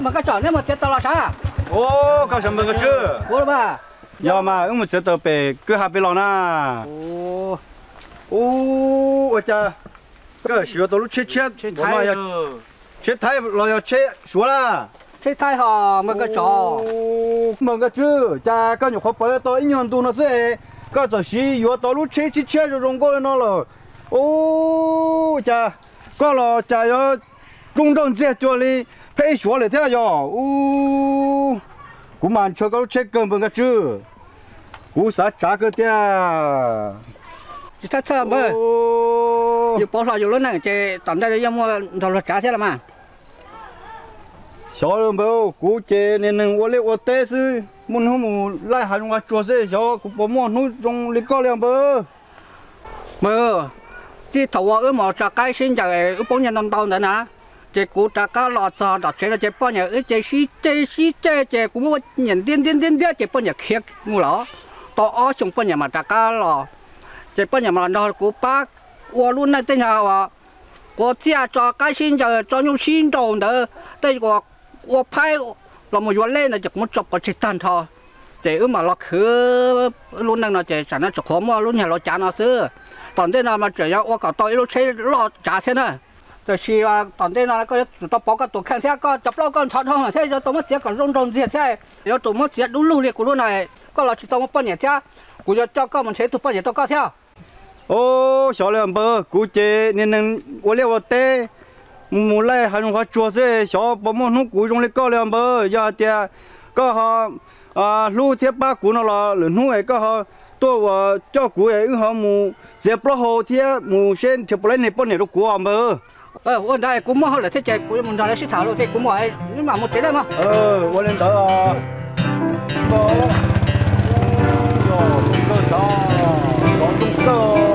Npawg Nkauj Tsom, neb mus txiav taws los sav? Ua, koj sav npawg Nkauj Tswb. Ua mas. Yog mas, wb mus txiav taws pem kwj ha pem los na. Ua, ua cas koj siv yuav tau lub tsheb tshiab, tsheb Thaib los yog tsheb Suav na? Tsheb Thaib ho npawg Nkauj Tsom. Npawg Nkauj Tswb, cas koj nyuam qhuav pom tau ib nyuag ntu no xwb, koj txawm siv yuav tau lub tsheb tshiab tshiab zoo zoo nkauj li no lawm. Ua cas koj los cas yuav zoo nraug ntxiag cuag li pheb Suav lawm thiab yog? Ua, kuv mas ntshaw koj lub tsheb kawg npawg Nkauj Tswb. Kuv xav tsav kawg tiag. Tsis txhob txhawj npawg, yus pauv hlo yus lub neej ces tom ntej yeej muaj nrog luag tsav thiab los mas. Xyov npawg, kuv ces niag neeg ua liaj ua teb xwb, muaj hnub mus laij hav zoov hav tsuag xwb, xyov kuv puas muaj hnub zoo li koj li npawg. Npawg, txij thaum uas wb mus tso qaib sib ncaws wb poob nyiaj ntau ntau ntawd na, ces kuv rov qab los txog nram tsev no ces poj niam wb ces sib ceg sib ceg ces kuv muab poj niam ntiab ntiab ntiab ntiab ces poj niam khiav mus lawm. Tau ob xyoos poj niam mam rov qab los, ces poj niam mam los nrog kuv pab ua lub neej tej nyuag uas quav txiaj tso qaib sib ncaws tso nyuj sib nraus ntawd, tej uas ua phaib los mus yuav lej ntawd ces kuv muab tso pov tseg tag nrho. Ces wb mam los khwv wb lub neej no ces tsam no tseem qhuav muaj lub nyuag lov cav no xwb. Tom ntej no mas tseem yuav ua kom tau ib lub tsheb loj tsav thiab na. Tiam sis tom ntej no koj yuav tsum tau pauv koj tus kheej thiab, koj cov plaub koj ntxhov dhau lawm thiab yuav tau muab txiav kom zoo nraug ntxiag thiab, yuav tsum muab txiav dub lug li kuv lub no, koj los tsis tau muaj poj niam thiab, kuv yuav coj koj mus nrhiav ib tug poj niam rau koj thiab. Ua, xyov li npawg, kuv ces niag neeg ua liaj ua teb, mus laij hav zoov hav tsuag xwb, xyov puas muaj hnub kuv zoo li koj li npawg. Yog hais tias koj ho hlub thiab pab kuv no los lwm hnub es koj ho tuaj uas coj kuv es wb ho mus txiav plaub hau thiab mus seb nrhiav puas laib niag poj niam rau kuv os npawg. Ua ntawd kuv muaj hauj lwm thiab ces kuv mus nrog lawv sib tham lus thiab kuv mus, mam mus tsev lawm mog. Ua li ntawd os. Koj, koj xyov, xyov zoo kawg.